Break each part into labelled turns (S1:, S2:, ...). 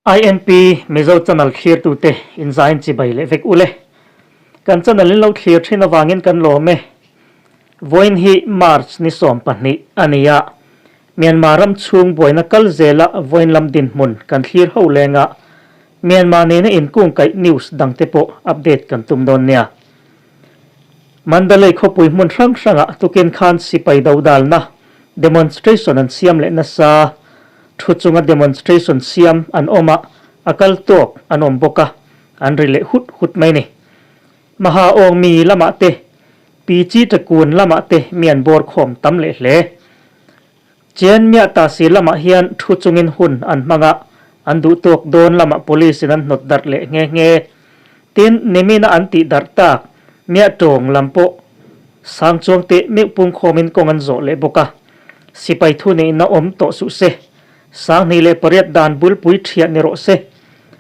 S1: INP Mizo channel thlirtute inzain chibai leh vek ule. Kan channel in lo thlir thin avangin kan lawm e. Vawiin hi March ni 12 a ni a, Myanmar ram chhung buaina kal zela vawiin lam dinhmun kan thlir ho lenga Myanmar nena inkungkaih news dangte pawh update kan tum dawn nia. Mandalay khawpui hmun hrang hrangah tukin khan sipai dodalna demonstration an siam leh nasa. Thu chunga demonstration siam an awm a, a kal tawk an awm bawk a, an ri leh hut hut mai ni. Maha Awngmi lamah te, Pi Chi Ṭakun lamah te mi an bawr khawm tam leh hle. Chen Miah Tasi lamah hian thu chungin hun an hmang a, an duh tawk dawn lamah police in an hnawt darh leh nghe nghe. Tin, nimina an tih darh tak Miah Tawng lam pawh sang chuang teh meuh pung khawmin kawng an zawh leh bawk a. Sipai thu neihna awm tawh suh se. 2008 dan bulpui thiah ni rawh se.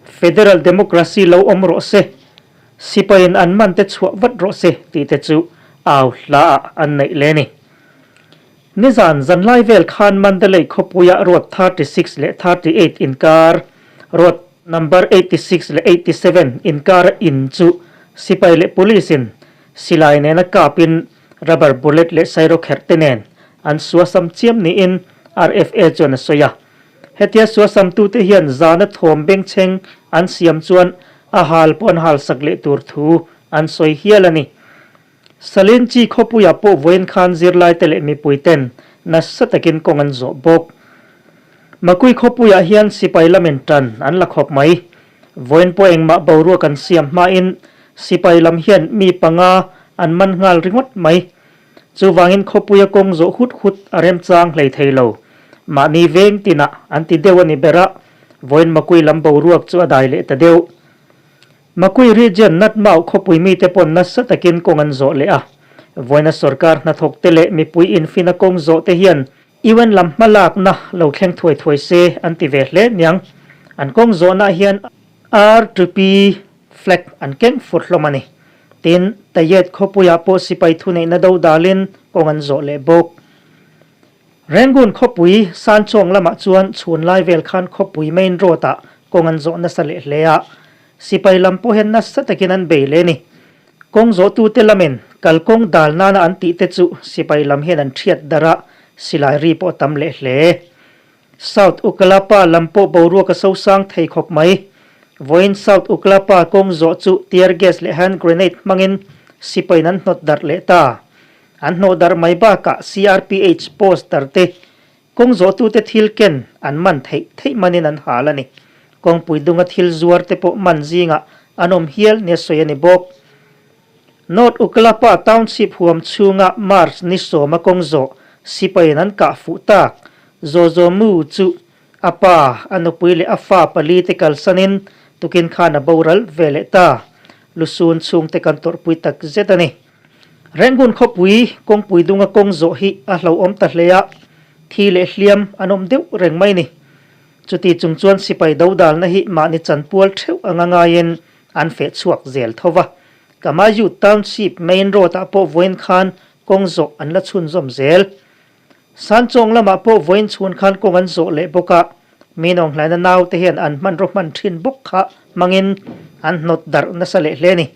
S1: Federal Democracy lo awm rawh se. Sipaiin an man te chhuah vat rawh se tih te chu au hla ah an neih le ni. Nizan zanlai vel khan Mandalay khawpuia road 36 leh 38 inkar, road number 86 leh 87 inkara in chu sipai leh police in silai nena kapin rubber bullet leh sairawkherh te nen an suasam chiam niin RFA chuan a sawi a. Hetia suasamtute hian zana thawm bengchheng an siam chuan a hal pawh an halsak leh tur thu an sawi hial a ni. Salenchi khawpuiah pawh vawiin khan zirlaite leh mipuiten nasa takin kawng an zawh bawk. Makui khawpuiah hian sipai lamin tan an la khawp mai. Vawiin pawh engmah boruak an siam hmain sipai lam hian mi panga an man nghal ringawt mai. Chuvangin khawpuia kawng zawh hut hut a remchang hlei thei lo. Mahni veng tinah an ti deuh a ni ber a, vawiin Makui lam boruak chu a dai leh ta deuh. Makui region Natmau khawpui mite pawn nasa takin kawng an zawh leh a. Vawiina sorkar hnathawkte leh mipui infina kawng zawh te hian UN lam hmalakna lo thleng thuai thuai se an ti ve hle niang. An kawng zawhnah hian R2P flag an keng fur hlawm a ni. Tin, Tayet khawpuiah pawh sipai thuneihna do dalin kawng an zawh leh bawk. Rangoon khawpui Sanchawng lamah chuan chhun lai vel khan khawpui main road ah kawng an zawh nasa leh hle a, sipai lam pawh hian nasa takin an bei leh a ni. Kawng zawhtute lamin kalkawng dal nana an tih te chu sipai lam hian an thiat darh a, silai ri pawh a tam leh hle. South Ukalapa lam pawh boruak a sosang thei khawp mai. Vawiin South Ukalapa kawng zawh chu tear gas leh hand grenade hmangin sipaiin an hnawt darh leh ta. An hnawh darh mai bakah CRPH poster te kawng zawhtute thil ken an man theih theih manin an hal a ni. Kawngpui dunga thil zuar te pawh man zingah an awm hial nia sawi a ni bawk. North Ukalapa Township huam chhunga March ni sawma kawng zawh sipaiin an kah fuh tak Zozo Mu chu a pa, a nupui leh a fa pali te kalsanin tukin khan a boral ve leh ta. Lusun chhungte kan tawrhpui tak zet a ni. Rangoon khawpui kawngpui dunga kawng zawh hi a hlauhawm ta hle a, thi leh hliam an awm deuh reng mai ni. Chuti chung chuan sipai dodalna hi mahni chanpual theuh anga ngaiin an feh chhuak zel tho va. Kamayu Township main road ah pawh vawiin khan kawng zawh an la chhunzawm zel. Sanchawng lamah pawh vawiin chhun khan kawng an zawh leh bawk a, mi nawnghlaina naute hian an hmanraw hman thin bawk kha hmangin an hnawt darh nasa leh hle a ni.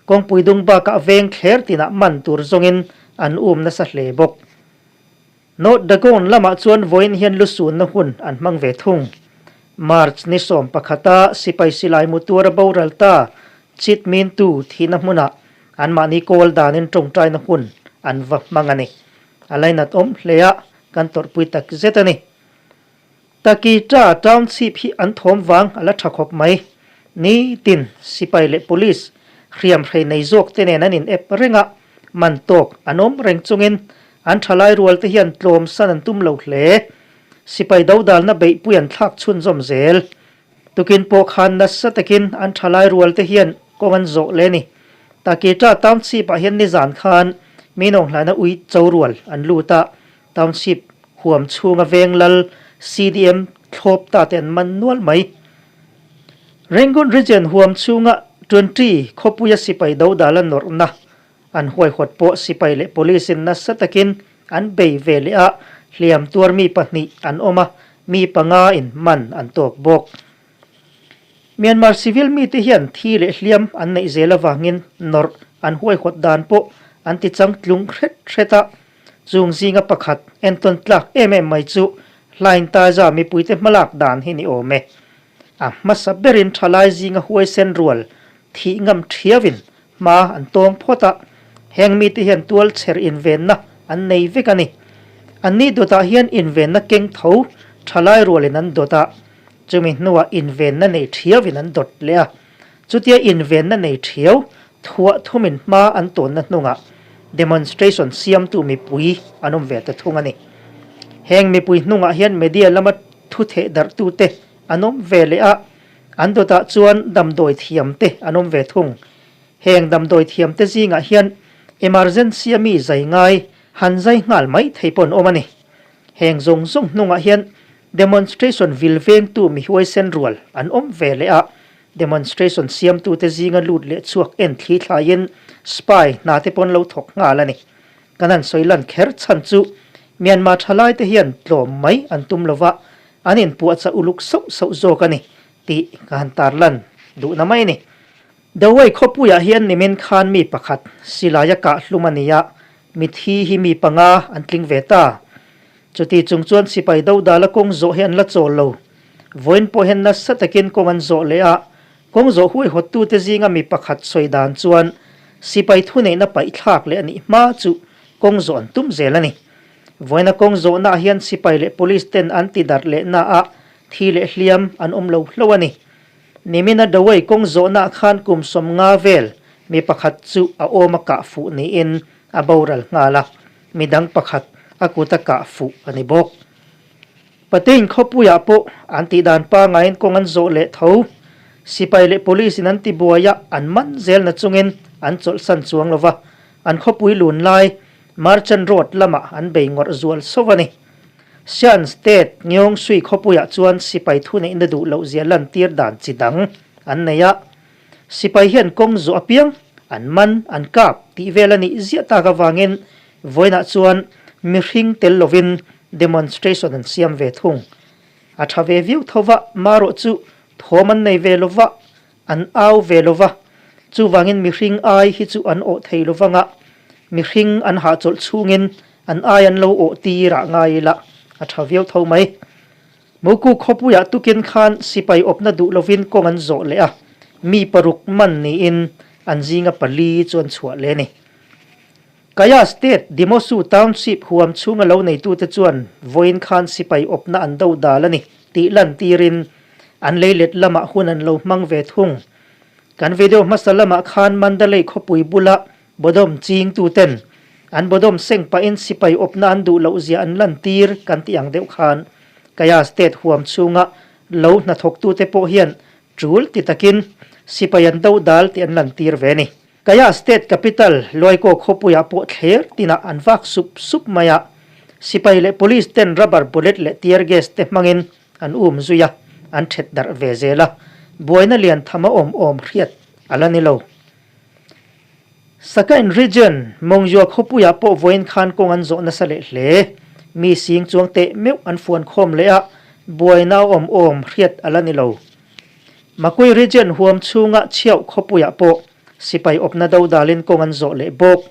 S1: Kawngpui dung bakah veng thler tinah man tur zawngin an um nasa hle bawk. North Dagon lamah chuan vawiin hian lusunna hun an hmang ve thung. March ni 11-a sipai silai mu tuara boral ta chit mintu thihna hmunah anmahni kawl danin tawngtaina hun an va hmang a ni. A lainat awm hle a, kan tawrhpui tak zet a ni. Takita Township hi an thawm vang a la tha khawp mai. Nitin sipai leh police hriam hrei nei zawk te nen an in ep reng a, man tawk an awm reng chungin an thalai rual te hian tlawm san an tum lo hle. Sipai dodalna beihpui an thlak chhunzawm zel. Tukin pawh khan nasa takin an thalai rual te hian kawng an zawh leh a ni. Takita Township ah hian nizan khan mi nawnghlaina ui cho rual an lut a, Township huam chhunga veng lal CDM thlawp ta te an man nual mai. Rangoon Region huam chhunga 20 khawpuia sipai dodal a nawrhna an huaihawt pawh sipai leh police in nasa takin an bei ve leh a, hliam tuar mi pahnih an awm a, mi panga in man an tawk bawk. Myanmar civil mite hian thi leh hliam an neih zel avangin nawrh an huaihawt dan pawh an ti changtlung hret hret a. Chung zinga pakhat entawn tlak em em mai chu Hlain Taza mipuite hmalak dan hi ni awm e. A hmasa berin thalai zinga huaisen rual thih ngam thiauin hma an tawng phawt a, heng mite hian tual chher invenna an nei vek a ni. Anni dawtah hian invenna keng tho thalai rualin an dawt a, chumi hnuah invenna nei thiauin an dawt leh a. Chutia invenna nei thiau thuah thumin hma an tawnna hnungah demonstration siamtu mipui an awm ve ta thung a ni. Heng mipui hnungah hian media lama thu theh darhtute an awm ve leh a, an dawtah chuan damdawi thiamte an awm ve thung. Heng damdawi thiamte zingah hian emergency-a mi zai ngai han zai nghal mai thei pawh an awm a ni. Heng zawng zawng hnungah hian demonstration vil vengtu mi huaisen rual an awm ve leh a, demonstration siamtute zinga lut leh chhuak en thli thlaiin spy hna te pawn lo thawk nghal a ni. Kan han sawi lan kher chhan chu Myanmar thalaite hian tlawm mai an tum lova, an inpuahchah uluk sauh sauh zawk a ni tih ka han tarlan duhna mai a ni. Dawei khawpuiah hian nimin khan mi pakhat silaia kah hlum a ni a, mithi hi mi panga an tling ve ta. Chuti chung chuan sipai dodala kawng zawh hi an la chawl lo. Vawiin pawh hian nasa takin kawng an zawh leh a, kawng zawh huaihawttute zinga mi pakhat sawi dan chuan sipai thuneihna paihthlak leh a nih hma chu kawng zawh an tum zel a ni. Vawiina kawng zawhnaah hian sipai leh police ten an ti darh leh naah thi leh hliam an awm lo hlo a ni. Nimina Dawei kawng zawhnaah khan kum 50 vel mi pakhat chu a awm a kah fuh niin a boral nghal a, midang pakhat a kut a kah fuh a ni bawk. Patein khawpuiah pawh an tih dan pangaiin kawng an zawh leh tho. Sipai leh police in an ti buai a, an man zel na chungin an chawlhsan chuang lo va, an khawpui lun lai Merchant Road lamah an bei ngawrh zual sauh a ni. Shan State Ngeongsui khawpuiah chuan sipai thuneihna duh loh zia lantir dan chi dang an nei a, sipai hian kawng zawh apiang an man, an kap tih vel a nih ziah tak avangin vawiinah chuan mihring tel lovin demonstration an siam ve thung. A tha ve viau tho va, marawh chu thawm an nei ve lo va, an au ve lo va, chuvangin mihring ai hi chu an awh thei lo vanga, mihring an hahchawlh chhungin an ai an lo awh tir ah ngai ila a tha viau tho mai. Muku khawpuiah tukin khan sipai awpna duh lovin kawng an zawh leh a, mi paruk man niin an zinga pali chu an chhuah leh a ni. Kaya State Dimosu Township huam chhunga lo neitute chuan vawiin khan sipai awpna an do dal a ni tih lantirin an leilet lamah hun an lo hmang ve thung. Kan video hmasa lamah khan Mandalay khawpui bula Bodom chingtuten an Bodom seng pahin sipai awpna an duh loh zia an lantir kan tih ang deuh khan Kaya State huam chhunga lo hnathawktute pawh hian tul ti takin sipai an do dal tih an lantir ve a ni. Kaya State Capital Luaikaw khawpuiah pawh thler tinah an vak sup sup mai a, sipai leh police ten rubber bullet leh tear gas te hmangin an um zui a, an thet darh ve zel a, buaina lian tham a awm awm hriat a la ni lo. Sakain Region, Mongyua khawpuiah pawh vawiin khan kawng an zawh nasa leh hle. Mi sing chuang teh meuh an fuan khawm leh a, buaina a awm awm hriat a la ni lo. Makui Region huam chhunga chhiauh khawpuiah pawh sipai awpna dodalin kawng an zawh leh bawk.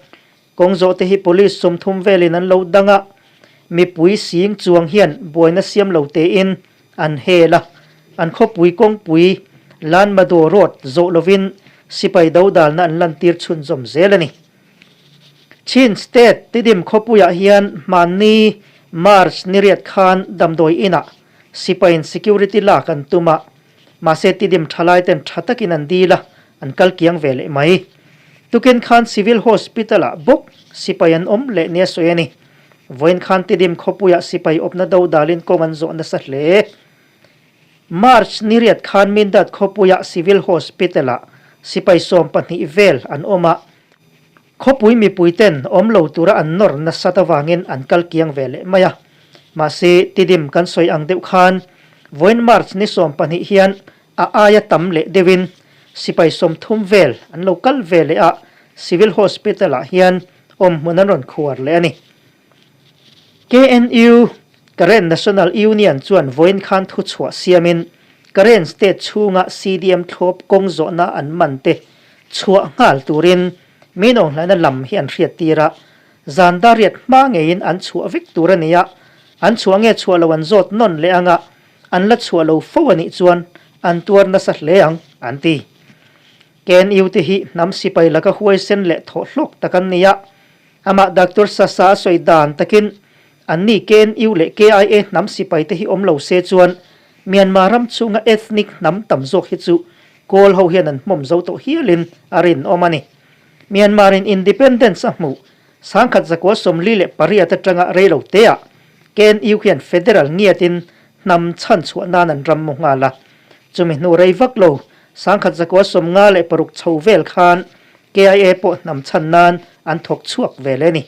S1: Kawng zawh te hi police 30 velin an lo dang a, mipui sing chuang hian buaina siam lo tein an hel a, an khawpui kawngpui Lanmadaw Road zawh lovin sipai dodalna an lantir chhunzawm zel a ni. Chin State Tidim khawpuiah hian hmanni March niriat khan damdawi inah Sipaiin security lak an tum a, mahse tidim thalai ten tha takin an dil a, an kal kiang ve leh mai. Tukin khan Civil Hospital ah bawk sipai an awm leh nia sawi a ni. Vawiin khan tidim khawpuiah sipai awpna do dalin kawng an zawh nasa hle. March ni riat khan Mindat khawpuiah Civil Hospital ah sipai 12 vel an awm a, Khawpui mipui ten awm lo tura an nawr nasat avangin an kal kiang ve leh mai a. Mahse, Tidim kan sawi ang deuh khan vawiin March ni 12 hian a aia tam leh deuhin sipai 30 vel an lo kal ve leh a, Civil Hospital ah hian awm hmun an rawn khuar leh a ni. KNU, Karen National Union chuan vawiin khan thuchhuah siamin. Karen state chhunga CDM thlawp kawng zawhna an man te chhuah nghal turin min awnghlaina lam hi an hriattir a, zan dariat hma ngeiin an chhuah vek tur a ni a, an chhuah nge chhuah lo an zawt nawn leh anga an la chhuah lo fo a nih chuan an tuar nasa hle ang, an ti. KNU te hi hnam sipai laka huaisen leh thawh hlawk tak an ni a, amah Doctor Sasa a sawi dan takin Anni KNU leh KIA hnam sipai te hi awm lo se chuan Myanmar ram chhunga ethnic hnam tam zawk hi chu Kawl ho hian an hmawm zo tawh hialin a rinawm a ni. Myanmar in independence a hmuh sangkhat zakua 48 atanga rei lo teah KNU hian federal ngiatin hnam chhan chhuah nan an ram mu nghal a. Chumi hnu rei vak lo 1956 chho vel khan KIA pawh hnam chhan nan an thawk chhuak vel e ni.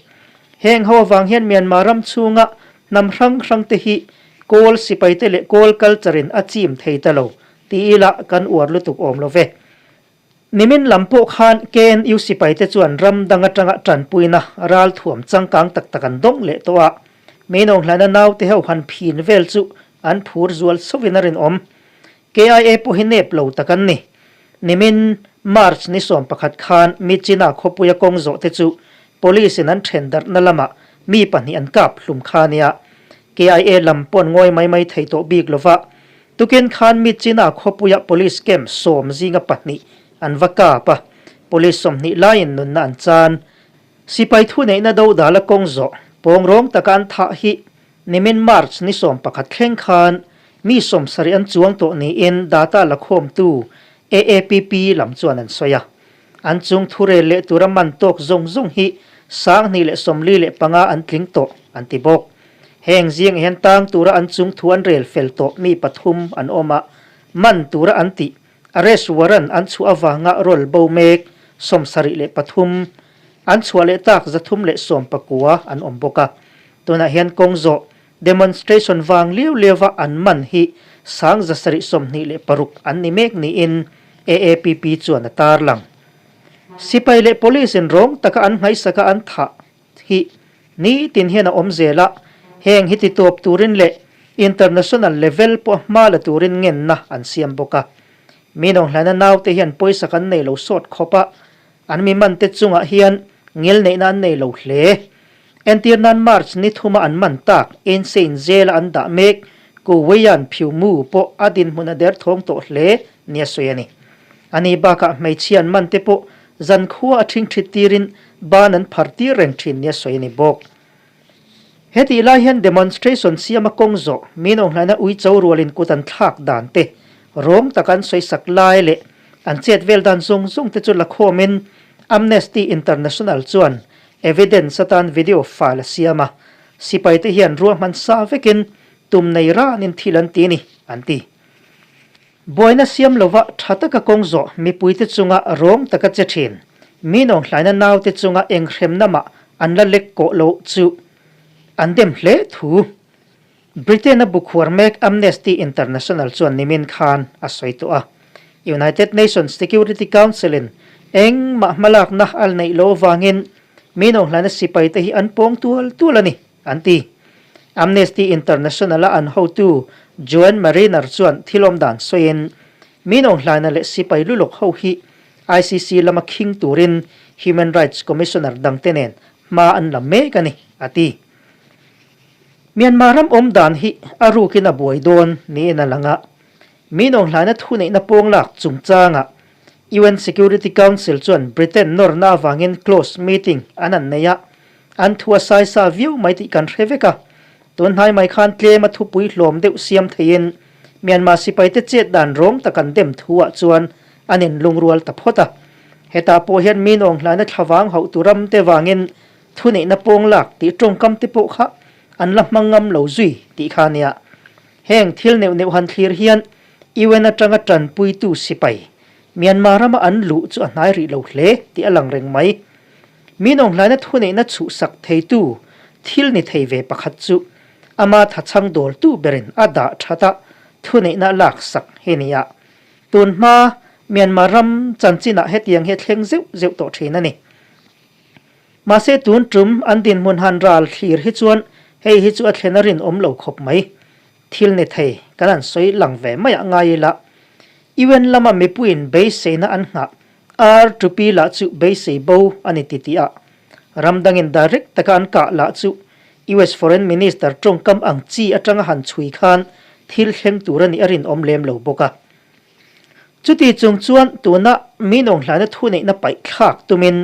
S1: Heng ho avang hian Myanmar ram chhunga hnam hrang hrang te hi Kawl sipai te leh Kawl culture in a chim thei ta lo ti ila kan uar lutuk awm lo ve. Nimin lam pawh khan KNU sipai te chuan ram dang atanga tanpuina ral thuam changkang tak tak an dawng leh tawh a, Meinawnghlana naute ho han phin vel chu an phur zual chauhin a rinawm. KIA pawh hi nep lo tak an ni. Nimin March ni 11 khan Myitkyina khawpuia kawng zawh te chu Police in an then darhna lamah mi pahnih an kap hlum kha nia. KIA lam pawh an ngawi mai mai thei tawh bik lova. Tukin khan Myitkyina khawpuia Police camp sawm zinga pahnih an va kap a, Police 20 laiin nunna an chan. Sipai thuneihna dodala kawng zawh pawng rawng taka an thah hi Nimin March ni 11 thleng khan mi 70 an chuang tawh niin data lakhawmtu AAPP lam chuan an sawi a. An chung thurel leh tura man tawk zawng zawng hi 2045 an tling tawh an ti bawk. Heng zing hian tang tura an chung thu an rel fel tawh mi pathum an awm a, man tura an tih arrest warrant an chhuah avanga rawl bo mek 73 an chhuah leh tak 319 an awm bawk a. Tunah hian kawng zawh demonstration vang liau liauva an man hi 726 an ni mek niin AAPP chuan a tarlang. Sipai leh Police in rawng taka an nghaisaka an thah hi nitin hian a awm zel a, heng hi titawp turin leh international level pawh hma la turin ngenna an siam bawk a. Minawnghlaina naute hian pawisa kan nei lo sawt khawp a, an mi mante chungah hian ngilneihna an nei lo hle. Entir nan March ni thuma an man tak Einstein zela an dah mek Ku Weian Phiu Mu pawh a dinhmun a derthawng tawh hle nia sawi a ni. Ani bakah hmeichhia an man te pawh zankhua a ṭhingṭhit tirin ban an phar tir reng ṭhin nia sawi a ni bawk. Hetih lai hian demonstration siama kawng zawh min awnghlaina uicho rualin kut an thlak dan te, rawng taka an sawisak lai leh an chet vel dan zawng zawng te chu lakhawmin Amnesty International chuan Evidence atan video file a siam a, sipaite hian ruahman sa vekin tum nei ranin thil an ti a ni, an ti. Buaina siam lova tha taka kawng zawh mipuite chunga rawng taka che thin, mi nawnghlaina naute chunga enghremna mah an la lek kawh loh chu an dem hle thu. Britain-a bukhuar mek Amnesty International chuan nimin khan a sawi tawh a. United Nations Security Council-in engmah hmalakna a neih loh avangin mi nawnghlaina sipaite hi an pawng tual tual a ni, an ti. Amnesty International-a an hotu Joan Mariner chuan thil awm dan sawiin, mi nawnghlaina leh sipai lulawk ho hi ICC lama khing turin Human Rights Commissioner dangte nen hma an la mek a ni, a ti. Myanmar ram awm dan hi a rukin a buai dawn niin a lang a, min awnghlaina thuneihna pawnglak chungchangah UN Security Council chuan Britain nawrna avangin close meeting an an nei a, an thu a saisa viau mai tih kan hre vek a. Tun hnai mai khan tlem a thupui hlawm deuh siam theiin Myanmar sipaite chet dan rawng tak an dem thuah chuan an inlungrual ta phawt a. Hetah pawh hian min awnghlaina thlavang hauhtu ramte vangin Thuneihna pawng lak tih tawngkam te pawh kha an la hmang ngam lo zui tih kha a nia. Heng thil neuh neuh han thlir hian UN atanga tanpuitu sipai Myanmar rama an luh chu a hnai rih lo hle tih a lang reng mai. Min awnghlaina thuneihna chhuhsak theitu thil ni thei ve pakhat chu ama thachhang dawltu berin a dah that a thuneihna a laksak hi nia. Tun hma Myanmar ram chanchinah hetiang hi a thleng zeuh zeuh tawh thin a ni. Mahse tun tum an dinhmun han ral thlir hi chuan hei hi chu a thlen a rinawm lo khawp mai. Thil ni thei kan han sawi lang ve mai ah ngai ila, UN lama mipuiin beiseina an nghah R2P lah chu beisei bo a ni ti tih ah ram dangin direct taka an kah lah chu US Foreign Minister tawngkam ang chi atanga han chhui khan thil thleng tur a nih a rinawm lem lo bawk a. Chuti chung chuan tuna minawnghlaina thuneihna paih thlak tumin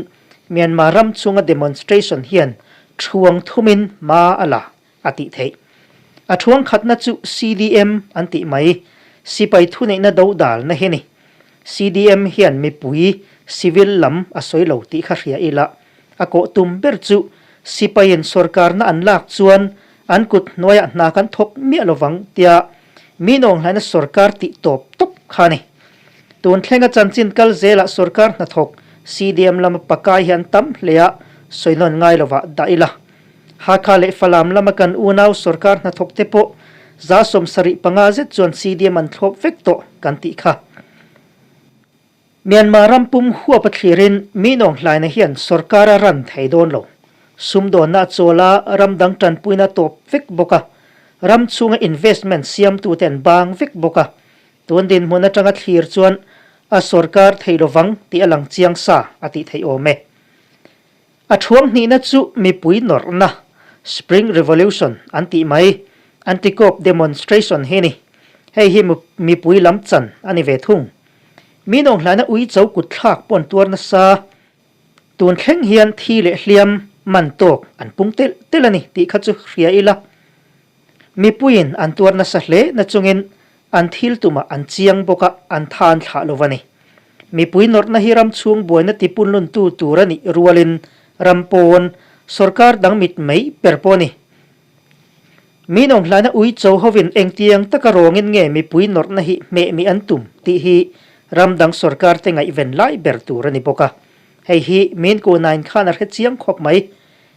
S1: Myanmar ram chunga demonstration hian thuang thumin hma a la a tih theih. A thuang khatna chu CDM an tih mai, sipai thuneihna dodalna hi a ni. CDM hian mipui civil lam a sawi lo tih kha hria ila, a kawh tum ber chu sipaiin sorkarna an lak chuan an kut hnuaiah hna kan thawk miah lovang tia minawnghlaina sorkar tih tawp tawp kha a ni. Tun thlenga chanchin kal zelah sorkar hnathawk CDM lama pakai hi an tam hle a, sawinawn ngai lovah dah ila. Hakha leh Falam lama kan unau sorkar hnathawk te pawh 75 zet chuan CDM an thlawp vek tawh kan tih kha. Myanmar ram pum huap a thlirin Minawnghlaina hian sorkar a ran thei dawn lo. Sumdawnna a chawl a, ram dang tanpuina a tawp vek bawk a, ram chhunga investment siamtute an bang vek bawk a. Tun dinhmun atanga thlir chuan a sorkar thei lovang tih a lang chiang sa a tih theih awm e. A thuang hnihna chu mipui nawrhna, Spring Revolution an tih mai, anti-coup demonstration hi a ni. Hei hi mipui lam chan a ni ve thung. Mi nawnghlaina uicho kut thlak pawh an tuar nasa. Tun thleng hian thi leh hliam man tawk an pung telh telh a ni tih kha chu hria ila. Mipuiin an tuar nasa hle nachungin an thil tumah an chiang bawk a, an tha an thlah lo va ni. Mipui nawrhna hi ram chhung buaina tipunluntu tur a nih rualin ram pawn sorkar dang mit mai ber pawh a ni. Mi nawnghlaina uicho hovin engtiang taka rawngin nge mipui nawrhna hi hmehmih an tum tih hi ram dang sorkar te ngaihven lai ber tur a ni bawk a. Hei hi Minkunain khan a hre chiang khawp mai.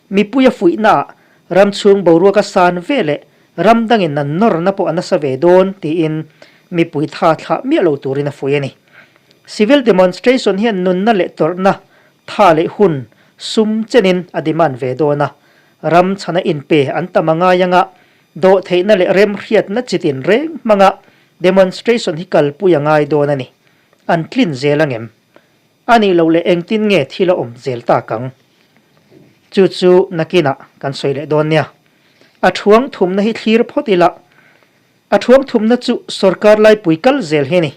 S1: Mipui a fuihnaah ram chhung boruak a san ve leh ram dangin an nawrna pawh a nasa ve dawn tiin mipui tha thlah miah lo turin a fuih a ni. Civil demonstration hian nunna leh tawrhna tha leh hun sum chenin a demand ve dawn a, ram chhana inpe an tam a ngai anga dawhtheihna leh remhriatna chitin reng hmanga demonstration hi kalpui a ngai dawn a ni. An tlin zel angem? A nih loh leh engtin nge thil a awm zel tak ang? Chu chu nakinah kan sawi leh dawn nia. A thuang thumna hi thlir phawt ila. A thuang thumna chu sorkar laipui kal zel hi a ni.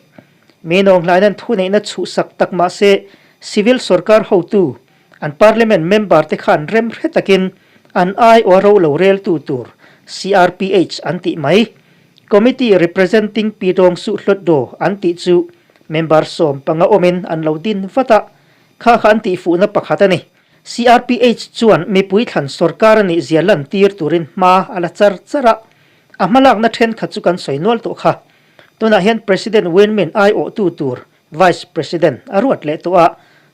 S1: Mi nawnghlainan thuneihna chhuhsak tak mah se civil sorkar hotu, an parliament member te khan rem hre takin an aiawh a ro lo reltu tur CRPH an tih mai. Committee Representing Pidong Suhhlawtdaw an tih chu Member 15 awmin an lo din vat a, kha kha an tihfuhna pakhat a ni. CRPH chuan mipui thlan sorkar a nih zia lantir turin hma a la char char a, a hmalakna thenkhat chu kan sawi nual tawh kha. Tunah hian President Win Myint aiawhtu tur Vice President a ruat leh tawh a,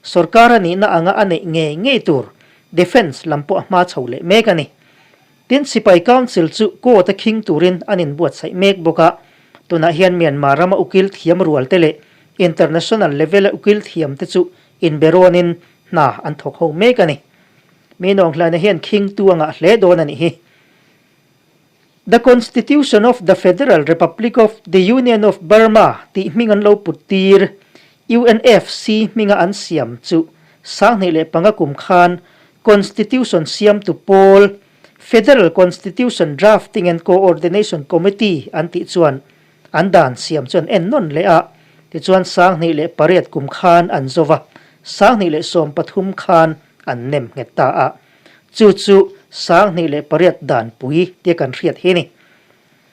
S1: sorkar a nihna anga a neih ngei ngei tur Defence lam pawh a hma chho leh mek a ni. Tin, Sipai Council chu court a khing turin an inbuatsaih mek bawk a, tunah hian Myanmar rama ukil thiam rual te leh international level a ukil thiam te chu inberawnin hna an thawk ho mek a ni. Mi nawnghlaina hian khingtu a ngah hle dawn a nih hi. The Constitution of the Federal Republic of the Union of Burma tih hming an lo put tir UNFC hminga an siam chu 2005 kum khan Constitution siamtu pawl, Federal Constitution Drafting and Coordination Committee an tih chuan an dan siam chu an en nawn leh a, tichuan 2008 kum khan an zo va, 2013 khan an nem nghet ta a. Chu chu 2008 danpui tia kan hriat hi a ni.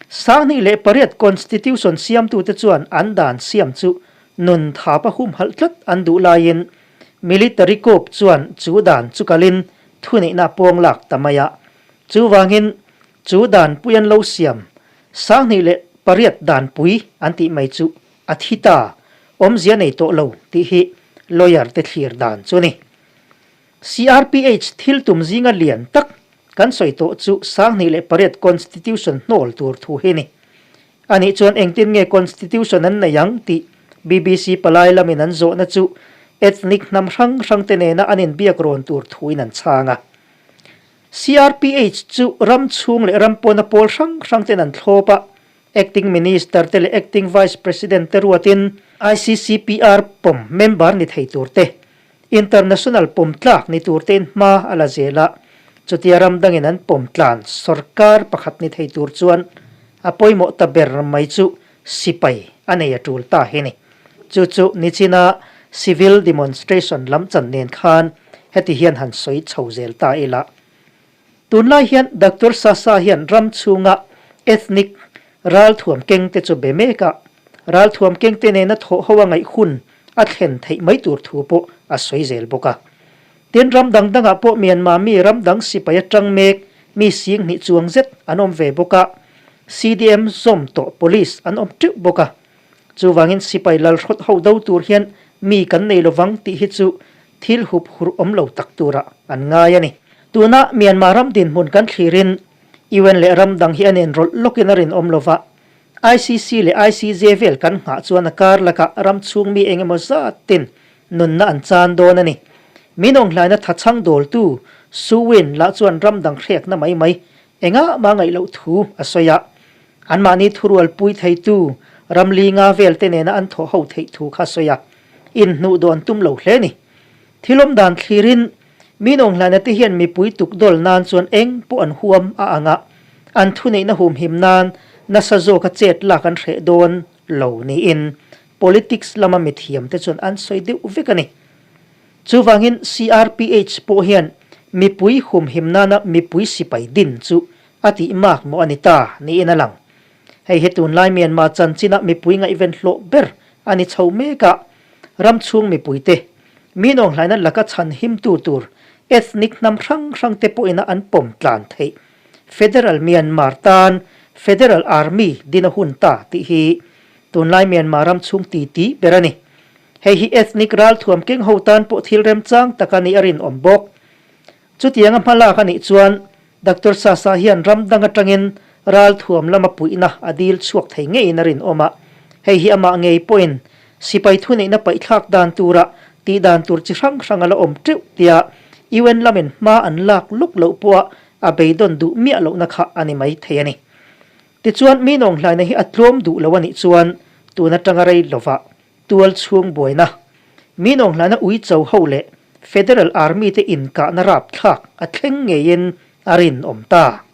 S1: 2008 Constitution siamtute chuan an dan siam chu nun thapa humhalh tlat an duh laiin Military coup chuan chu dan chu kalin thuneihna pawng lak ta mai a. Chuvangin chu danpui an lo siam 2008 danpui an tih mai chu a thi ta, awmzia nei tawh lo tih hi lawyer te thlir dan chu a ni. CRPH thil tum zinga lian tak kan sawi tawh chu 2008 Constitution hnawl tur thu hi a ni. Anih chuan engtin nge Constitution an nei ang tih BBC palai lamin an zawhna chu ethnic hnam hrang hrang te nena an inbiak rawn tur thuin an chhang a. CRPH chu ram chhung leh ram pawna pawl hrang hrang ten an thlawp a. Acting Minister te leh Acting Vice President te ruatin ICCPR pawm member ni thei tur te, International pawm tlak ni tur tein hma a la zel a, chutia ram dangin an pawm tlan sorkar pakhat ni thei tur chuan a pawimawh ta ber mai chu sipai a nei a tul ta hi ni. Chu chu nichina civil demonstration lam chan nen khan heti hian han sawi chho zel ta ila. Tunlai hian Doctor Sasa hian ram chhunga ethnic ralthuam keng te chu be mek a, ralthuam keng te nena thawh ho a ngaih hun a thlen theih mai tur thu pawh a sawi zel bawk a. Tin, ram dang dangah pawh Myanmar mi ram dang sipai atang mek mi sing hnih chuang zet an awm ve bawk a, CDM zawm tawh police an awm teuh bawk a. Chuvangin sipai lalhrawt ho do tur hian mi kan nei lovang tih hi chu thil hup hurh awm lo tak turah an ngai a ni. Tuna Myanmar ram dinhmun kan thlirin UN leh ram dang hi a nen rawlh lawkin a rinawm lova, ICC leh ICJ vel kan nghah chuan a kar lakah ram chhung mi eng emaw zatin nunna an chan dawn a ni. Min awnghlaina thachhang dawltu Su Win lah chuan ram dang hrekna mai mai engah mah ngaih loh thu a sawi a. Anmahni thurualpui theitu ram li nga vel te nena an thawh ho theih thu kha sawi a, inhnuh dawn tum lo hle ni. Thil awm dan thlirin min awnghlaina te hian mipui tukdawl nan chuan eng pawh an huam a ang a, an thuneihna humhim nan nasa zawka chet lak an hreh dawn lo niin politics lama mithiam te chuan an sawi deuh vek a ni. Chuvangin CRPH pawh hian mipui humhim nana mipui sipai din chu a tih mak maw a ni ta niin a lang. Hei hi tunlai Myanmar chanchina mipui ngaihven hlawh ber a ni chho mek a, ram chhung mipuite min awnghlaina laka chhan himtu tur ethnic hnam hrang hrang te pawhina an pawm tlan theih Federal Myanmar tan Federal Army din a hun ta tih hi tunlai Myanmar ram chhung titi ber a ni. Hei hi ethnic ralthuam keng ho tan pawh thil remchang tak a nih a rinawm bawk. Chutianga hmalak a nih chuan Doctor Sasa hian ram dang atangin ralthuam lama puihna a dil chhuak thei ngeiin a rinawm a, hei hi amah ngei pawhin sipai thuneihna paihthlak dan tura tih dan tur chi hrang hrang a la awm teuh tia UN lamin hma an lak luk loh pawha a beidawn duh miah lohna kha a ni mai thei a ni. Tichuan, mi nawnghlaina hi a tlawm duh lo a nih chuan tun atanga rei lovah Tual chhung buaina, mi nawnghlana uicho ho leh Federal Army te inkahna rapthlak a thleng ngeiin a rinawm ta.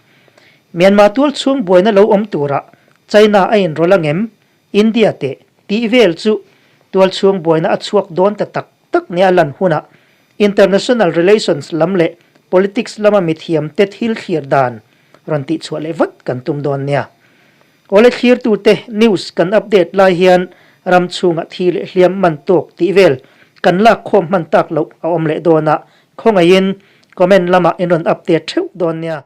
S1: Myanmar tual chhung buaina lo awm turah China a inrawlh angem, India teh tih vel chu tual chhung buaina a chhuak dawn ta tak tak nia lan hunah international relations lam leh politics lama mithiamte thil thlir dan rawn tihchhuah leh vat kan tum dawn nia. Awle thlirtute news kan update lai hian ram chhungah thi leh hliam man tawk tih vel kan lak khawm hman tak loh a awm leh dawn a, khawngaihin comment lamah in rawn update theuh dawn nia.